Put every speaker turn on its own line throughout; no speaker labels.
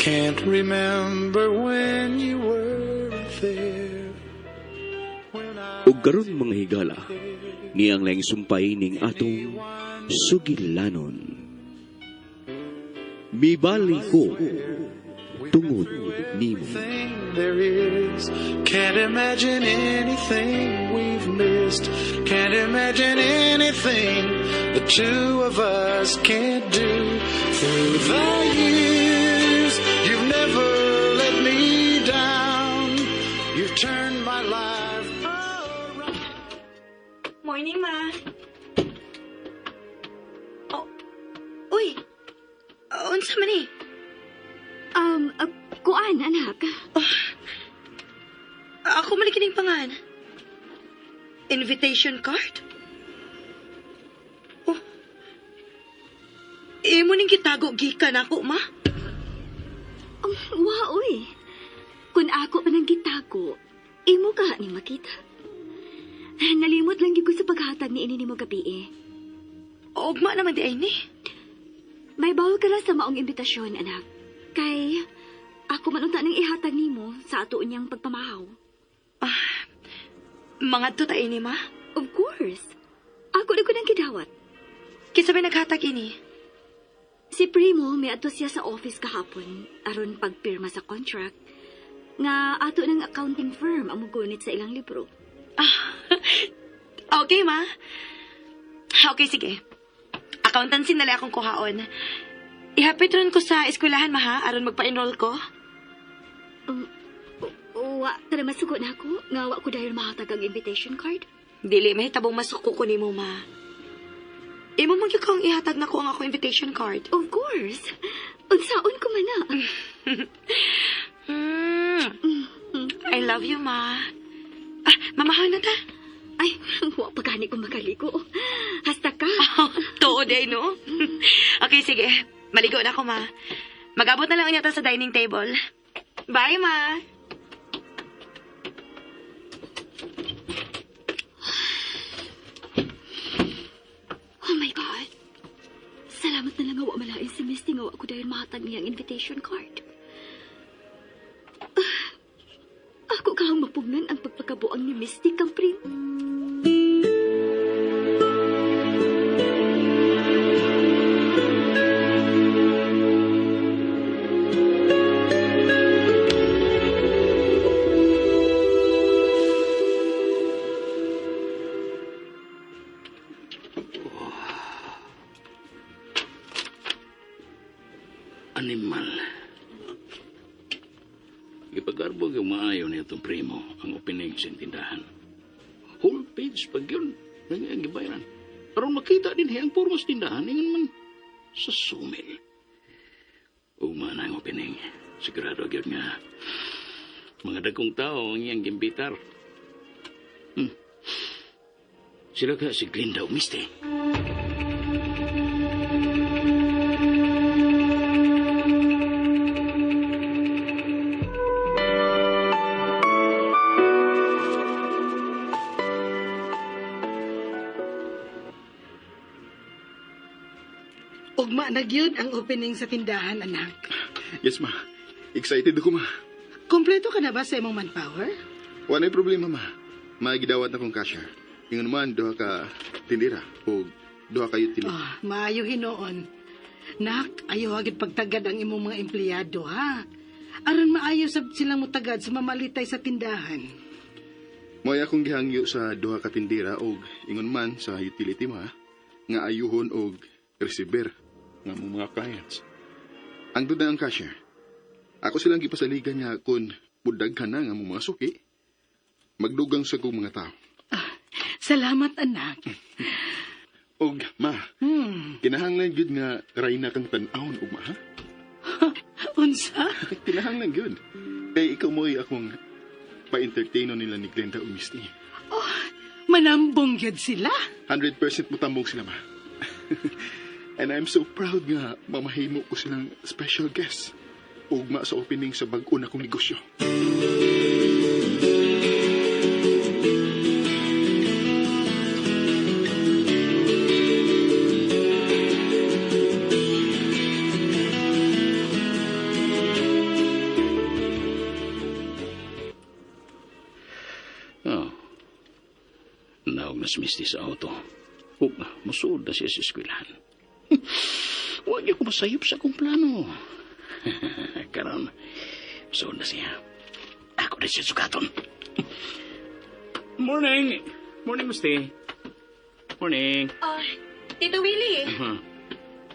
Can't remember when you weren't there. When I
Ug karon, mga higala, niang laing sumpay ning atong sugilanon. Mibali ko tungod nimo.
Thing there is. Can't imagine anything we've missed. Can't imagine anything the two of us can't do. Through the years, you've never let me down. You've turned my life around.
Morning, Ma. Oh. Uy. Unsa man eh?
Kuan, anak.
Ako man kining pangan. Invitation card? Oh. Imo ning gitago gikan ako, Ma.
Wa, uy. Kung ako pa nang gitago, imo ka ni makita. Nalimot lang gyud ko sa paghatag ni ini nimo gabi eh.
Ugma naman diay ni.
May bawal ka lang sa maong imbitasyon, anak. Kay, ako man unta nang ihatag nimo sa ato niyang pagpamahaw.
Ah, mangadto ta ini, Ma.
Of course. Ako na ko nang gidawat.
Kinsa may naghatag ini?
Si Primo may adto siya sa office kahapon aron pagpirma sa contract nga ato ng accounting firm ang mugunit sa ilang libro.
Ah, okay, Ma. Okay, sige. Accountancy na lang akong kuhaon. Ihapit ron ko sa eskwelahan, ma, ha? Aron magpa-enroll ko.
Wa, tara masuko na ako nga wa ko dahil mahatag ang invitation card.
Dili, may tabong masuko ko nimo, Ma. Imo man gyud kang ihatag nako ang ako invitation card.
Of course. Unsaon ko man na.
I love you, Ma. Ah, mamahaw na ta.
Ay, wa pa gani ko makaligo. Hasta ka.
Tuod eh, no? Okay, sige. Maligo na ako, Ma. Mag-abot na lang unya ta sa dining table. Bye, Ma.
Oh my God. Salamat na lang nga wa malain si Misty nga wa ko dahil mahatag niya ang invitation card. Ah, ako kahang mapugnan ang pagpakabuang ni Misty kang Primo.
Animal. Gipagarbo yung maayo niya itong Primo ang opening sa tindahan. Whole page pag yun. Ang gibayaran. Aron makita din ang pormas tindahan, ingon man sa sumil. Ugma na ang opening. Sigurado gyud nga mga dagkong tao ang iyang gimbitar. Sila ka si Glinda ug Misty.
Ugma na gyud ang opening sa tindahan, anak.
Yes, Ma. Excited ako, Ma.
Kompleto ka na ba sa imong manpower?
Wala problema, Ma. Magidawat na kong cashier. Ingon man, duha ka tindira o duha ka utility.
Oh, maayo hinuon. Nak, ayaw agad pagtagad ang imong mga empleyado, ha? Aron maayo sab silang mutagad sa mamalitay sa tindahan.
Mo'y akong gihangyo sa duha ka tindira og ingon man sa utility, Ma, nga ayuhon og receiver nga mong mga clients. Ang na ang cashier. Ako silang gipasaligan nga kung mudaghan na nga mong mga suki, magdugang sa kong mga tao.
Salamat, anak.
Og Ma, kinahanglan gyud nga rayna kang tan-awon ugma, ha?
Unsa?
Kinahanglan gyud. Kay ikaw mo'y akong pa-entertaino nila ni Glenda ug Misty.
Manambong gyud sila.
100% mutambong sila, Ma. And I'm so proud nga mamahimo ko silang special guest ugma sa opening sa bag-o na kong negosyo.
Muhulog na si Misty sa auto. Ug musuod na siya sa eskwelahan. Huwag niya ko masayop sa akong plano. Karon, musuod na siya. Ako na siya sukaton. Morning! Morning, Misty. Morning.
Oh, Tito Willie,
Uh-huh.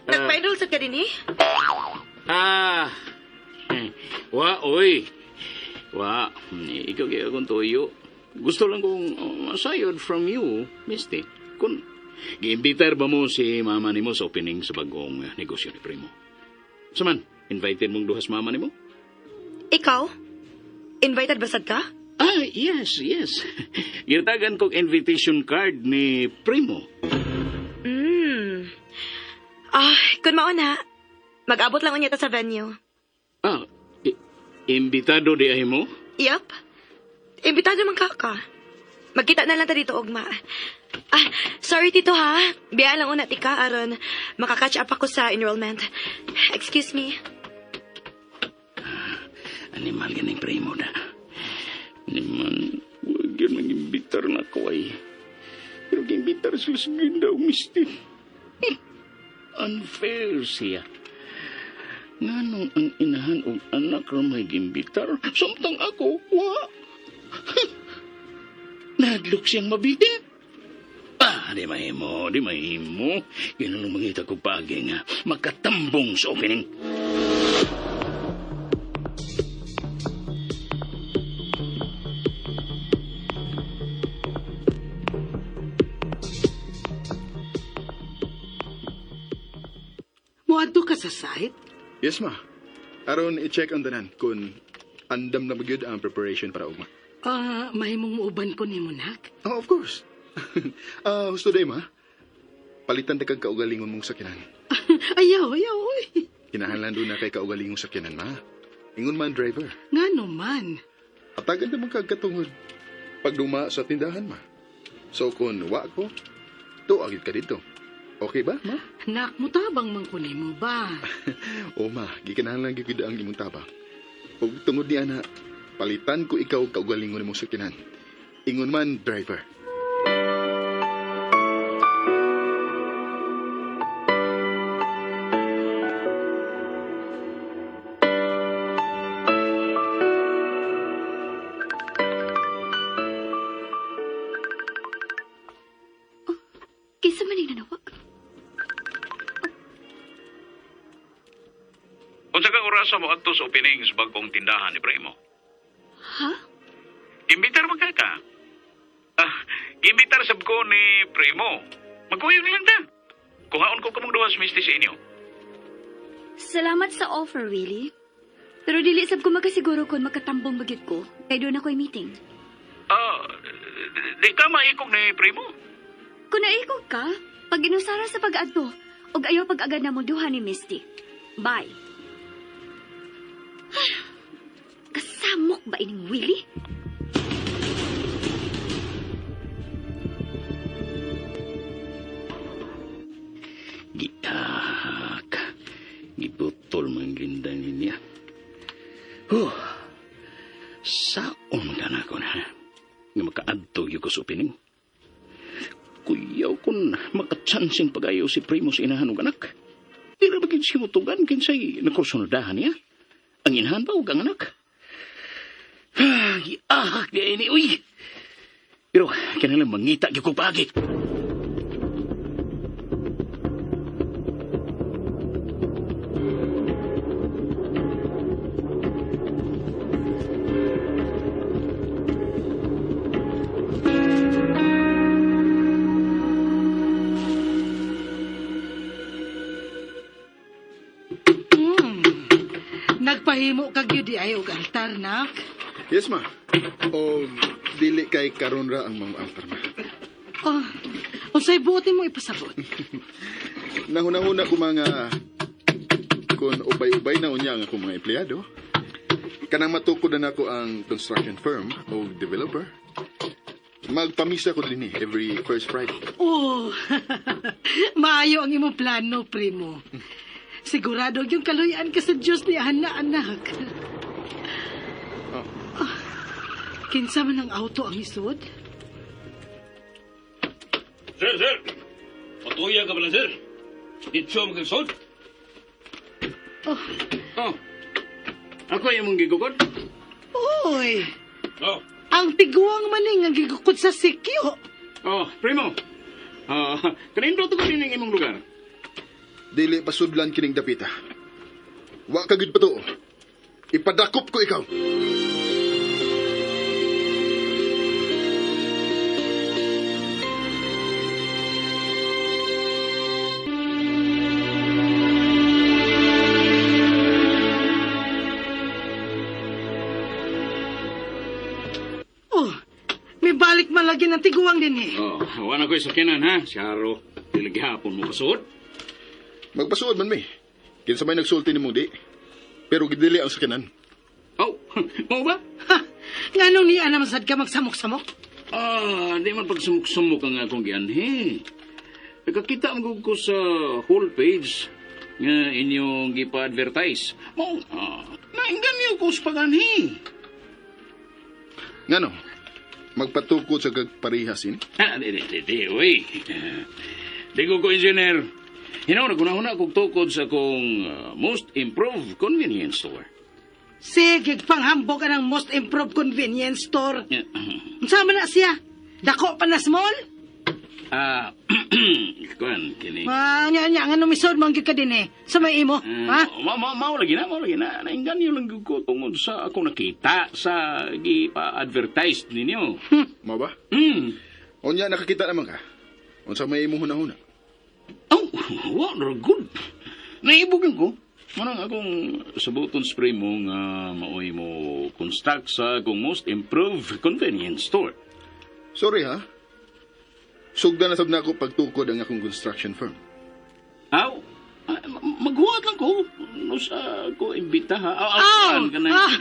nagpa-enroll sa ka din eh?
Ah, wa, oy. Wa, ikaw kaya akong tuyo. Gusto lang kong masayod from you, Misty. Kung giimbitar ba mo si mama nimo sa opening sa bagong negosyo ni Primo? Saman, invited mong duhas mama nimo?
Ikaw? Invited ba sad ka?
Ah, yes, yes. Gitagan kong invitation card ni Primo.
Ah, kung mauna, mag-abot lang unya ta sa venue.
Ah, imbitado di ay mo?
Yup. Imbitado man ka ka. Magkita na lang ta dito, Ugma. Ah, sorry Tito ha. Biya lang una tika aron makakatch up ako sa enrollment. Excuse me.
Animal ganing primo da. Animal, huwag yun mag-imbitar na ko ay. Pero gimbitar sila sa Glinda o Misty. Unfair siya. Nganong ang inahan og anak ra may gimbitar, samtang ako, wa. Nadlok siyang mabitin. Ah, di mahimo, di mahimo. Ganun mangita ko paagi nga makatambong sa opening.
Moadto ka sa site?
Yes, ma. Aron i-check ang tanan kung andam na magyud ang preparation para ugma.
Ah, mahimong muuban ko nimo, nak.
Oh, of course. Ah, gusto day, ma. Palitan na kag kaugalingon mong sakyanan.
Ayaw, ayaw, oy.
Kinahanglan doon na kay kaugalingong sakyanan, ma. Ingon man, driver.
Ngano man.
Atagan naman kag katungod. Pagduma sa tindahan, ma. So, kung wa ko, tuagid ka dito. Okay ba, ma?
Nak, mutabang man ko nimo ba?
O ma, gikinahanglan gyud ang imong tabang. Ug tungod ni ana, palitan ko ikaw kaugalingon nimong sakyanan. Ingon man, driver.
Kinsa man ning nanawag?
Unsa ka orasa mo adto sa opening sa bagong tindahan ni Primo?
Ha?
Imbitar man ka ka. Ah, imbitar sab ko ni Primo. Magkuyog na lang ta. Kuhaon ko kamong duha sa misti sa inyo.
Salamat sa offer, Willie. Pero dili sab ko makasiguro kung makatambong magyud ko kay doon ako'y meeting.
Ah, di ka maikog ni Primo?
Kung naikog ka, pag inusara sa pag-adto, og ayaw pag-agad na mo duha ni Misty. Bye. Ay, kasamok ba ining Willie?
Gitak. Gibutol man ginda niya. Huh. Saon ka na ko na. Nga makaadto yung ko sa opening. Kuyaw kun makatsansing pag-ayaw si Primo sa inahan og anak. Di ra ba gid siya mutugan kinsay nakursunodahan niya? Ang inahan ba ug ang anak? Ah, giahak di ini uy. Pero kinahanglan mangita gyud ko paagi.
Nagpahimo ka gyud di ay og altar, nak.
Yes, ma. O dili kay karon ra ang mga altar, ma.
Oh, unsay buotin mo ipasabot?
Nahuna-huna ko mga kung ubay-ubay na unya ang akong mga empleyado. Kanang matukod na nako ang construction firm o developer. Magpamisa ko din eh, every first Friday.
Oh, maayo ang imong plano, primo. Sigurado yung kaluyan ka sa Diyos ni Ana, anak.
Oh.
Ah, kinsa man ang auto ang isod?
Sir, sir. Patuya ka pala, sir. Ditso mag-sod.
Oh.
Oh. Ako yung mong gigukod.
Uy,
Oh.
ang tiguang maning ang gigukod sa sikyo.
Oh, primo. Ah, kanindot ko din ang imong lugar.
Dili pasudlan kining dapita. Wa ka gud patuo. Ipadakop ko ikaw.
Oh, may balik man lagi ng tiguang din eh.
Oh, wala ko'y sakyanan ha. Siyaro, dili gihapon mo kasuod.
Magpasuod man mi. Kinsa may nagsulti nimong di. Pero gidili ang sakyanan.
Oh, mao ba?
Ha, nganong niya naman sad ka magsamok-samok?
Ah, di man pagsumok-sumok ang akong gianhi. Nakakita man gud ko sa whole page nga inyong gipa-advertise. Mao, nainganyo ko sa paganhi.
Ngano? Magpatukod sa kagparehas ini.
Ah, di, di, di, di, uy. Di ko ko, engineer. Hinaw, nagunahuna kog tukod sa akong most improved convenience store.
Sige, panghambog ang most improved convenience store.
Yeah.
Unsa man na siya? Dako pa na small?
Ah, kuan, kini.
Ma, nya nya nga numisod man gyud ka din eh. Sa may imo, ha?
Ma, ma, mao lagi na, mao lagi na. Nainganyo lang gyud ko tungod sa akong nakita sa gipa-advertise ninyo.
Mao ba?
Hmm.
Unya nakakita naman ka. Unsa may imong hunahuna?
Oh, what a good. Naibugan ko. Manang akong sabuton spray mo nga maoy mo construct sa akong most improved convenience store.
Sorry ha. Sugdan na sab nako pagtukod ang akong construction firm.
Aw, maghuwat lang ko. No sa ko imbita ha. Aw, aw,
Aw,
saan ka na?
ah,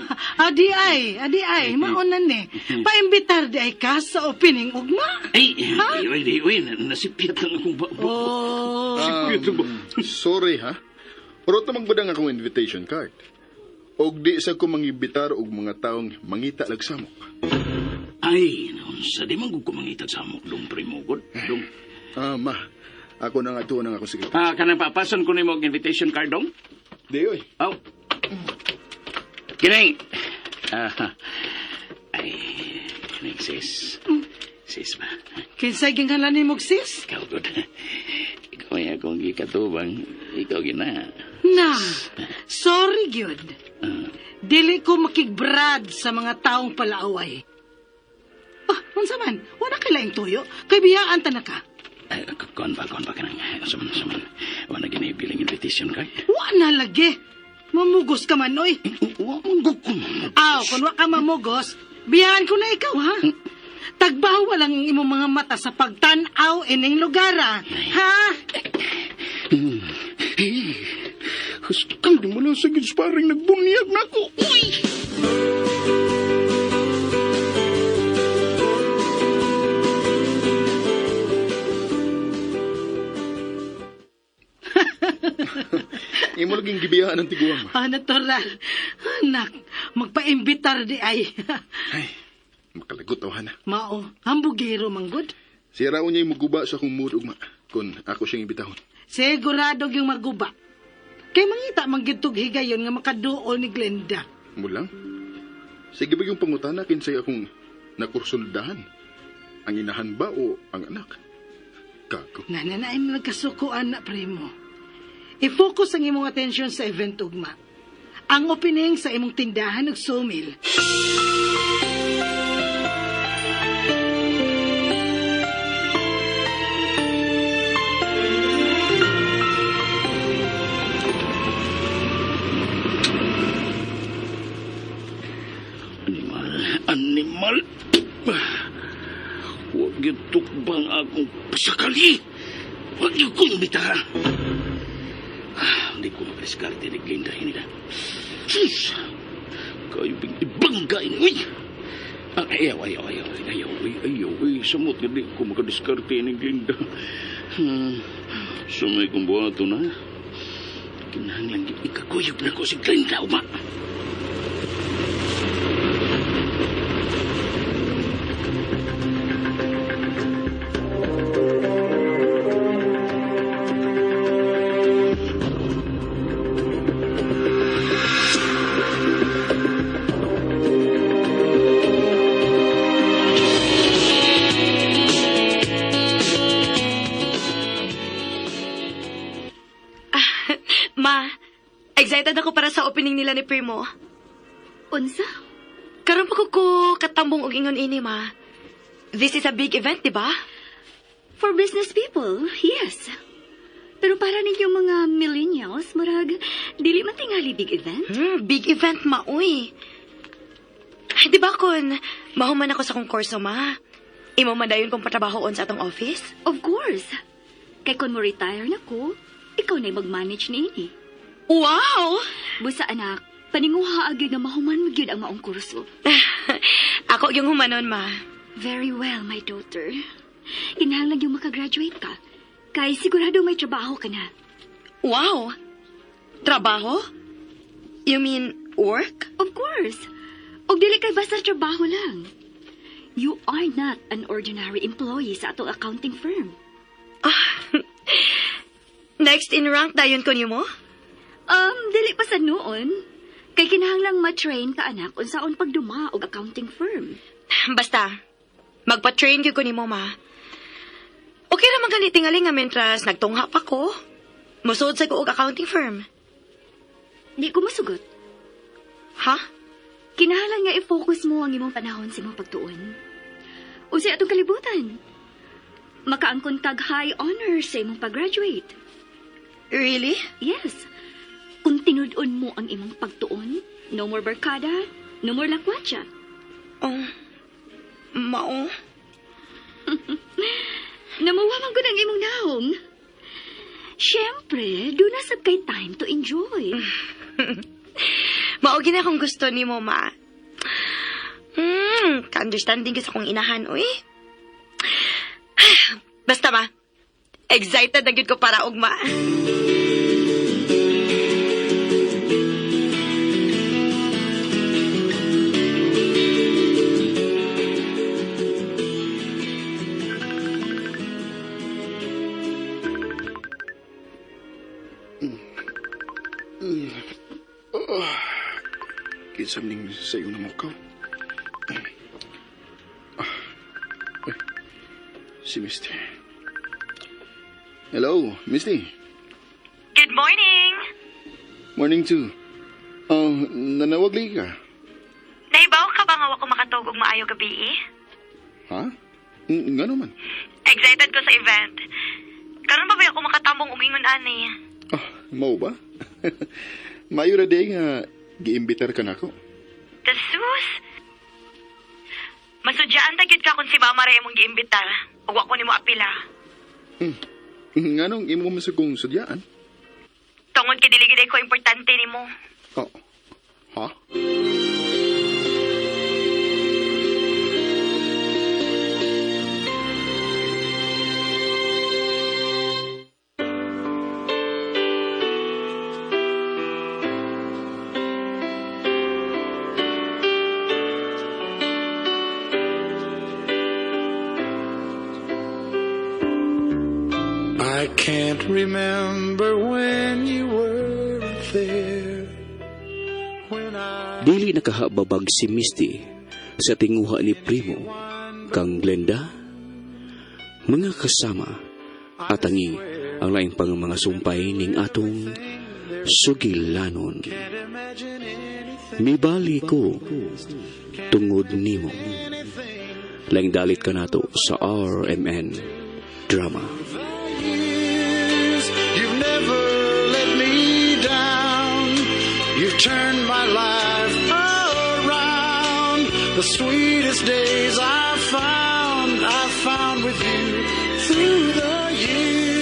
adi ay, adi ay, maonan ni. Paimbitar di ay ka sa opening ugma.
Ay, ay, ay, ay, ay, nasipyat lang akong ba.
Oh.
Nasipyat lang ba?
Sorry ha. Pero tamang ba ang akong invitation card? Og di sa ko mangibitar og mga taong mangita lagsamok.
Ay, sa di man ko mangitag sa amok dong primo god. Dong.
Ah, ma. Ako na nga tuon ang akong sikreto.
Ah, kanang papason ko nimo og invitation card dong.
Di oy.
Aw. Kining. Ah, ay, kining sis. Sis ba?
Kinsay gingalan nimo sis?
Ikaw god. Ikaw ay akong gikatubang. Ikaw gina.
Na, sorry gyud. Dili ko makigbrad sa mga taong palaaway. Ah, unsa man? Wala kay laing tuyo. Kay biyaan ta na ka.
Ay, kon ba kanang. Saman, saman. Wala ginibiling invitation card.
Wa na lagi. Mamugos ka man, oy.
Wa man gud ko.
Aw, kung wa ka mamugos, biyaan ko na ikaw, ha? Tagbawa lang ang imong mga mata sa pagtan-aw ining lugar, ah. Ha?
Huskang di mo lang sa sparring nagbunyag na ko. Uy!
Imo laging gibiyaan ang tiguang ma.
Ah, natural. Anak, magpaimbitar di ay.
Ay, makalagot aw hana.
Mao, hambugero manggod.
Si Raon niya'y muguba sa akong mood ugma kun ako siyang imbitahon.
Sigurado yung maguba. Kay mangita manggitog higayon nga makaduol ni Glenda.
Mo lang. Sige ba yung pangutana kinsay akong nakursundahan? Ang inahan ba o ang anak? Gago.
Nananain mo nagkasukuan na, primo. I-focus ang imong atensyon sa event ugma. Ang opening sa imong tindahan ug sawmill.
Animal, animal. Huwag yung tukbang akong pasakali. Huwag yung kong imbitahan. Ah, hindi ko makadiskarte ni Glenda hinila. Sus! Kayo bing ibangga ini. Uy! Ah, ayaw, ayaw, ayaw, ayaw, ay, ayaw, ay, samot nga di ko makadiskarte ni Glenda. Sumay kong buhato na. Kinahanglan ikakuyog na ko si Glenda, uma.
opening nila ni Primo.
Unsa?
Karon pa ko katambong og ingon ini, ma. This is a big event, di ba?
For business people, yes. Pero para ninyong mga millennials, murag, dili man tingali big event.
Big event, ma, uy. Ay, di ba kun mahuman ako sa kong kurso, ma? Imo man dayon kong patrabahoon sa atong office?
Of course. Kay kung mo retire na ko, ikaw na'y mag-manage niini.
Wow!
Busa anak, paninguha gyud na mahuman mo gyud ang maong kurso.
Ako yung humanon, ma.
Very well, my daughter. Kinahanglan yung makagraduate ka. Kay sigurado may trabaho ka na.
Wow! Trabaho? You mean work?
Of course. Og dili kay basta trabaho lang. You are not an ordinary employee sa atong accounting firm.
Next in rank dayon ko nimo?
Dili pa sa noon. Kay kinahanglang ma-train ka anak unsaon pagduma og accounting firm.
Basta, magpa-train gyud ko nimo, ma. Okay ra man gani tingali nga mentras nagtungha pa ko. Mosuod sa ko og accounting firm.
Di ko masugot.
Ha?
Kinahanglan nga i-focus mo ang imong panahon sa imong pagtuon. Unsay atong kalibutan. Makaangkon kag high honors sa imong pag-graduate.
Really?
Yes. Kung tinud-on mo ang imong pagtuon, no more barkada, no more lakwatsa.
Oh. Mao.
Namuha man gud ang imong naong. Siyempre, duna sab kay time to enjoy.
Mao gina akong gusto nimo, ma. Ka-understanding ko sa akong inahan, uy. Basta, ma. Excited na gyud ko para ugma.
Kinsa ning sa iyo na mukaw. Ah. Uy, si Misty. Hello, Misty.
Good morning.
Morning too. Oh, nanawag lagi ka.
Nahibaw ka ba nga wa ko makatog og maayo gabi eh?
Ha? Ngano man?
Excited ko sa event. Karon ba ako makatambong og ingon ani?
Ah, mao ba? Maayo ra day nga giimbitar ka nako.
Jesus! Masudyaan ta gyud ka kung si Mama ra imong giimbitar. Ug wa ko nimo apila.
Nganong imo man sa kong sudyaan?
Tungod kay dili gid ko importante nimo.
Oh. Ha?
I can't remember when you weren't there. When I
Dili nakahababag si Misty sa tinguha ni Primo kang Glenda. Mga kasama at angi ang laing pang mga sumpay ning atong sugilanon. Mibali ko tungod nimo. Laing dalit ka nato sa RMN Drama.
Years, you've never let me down. You've turned my life around. The sweetest days I found with you through the years.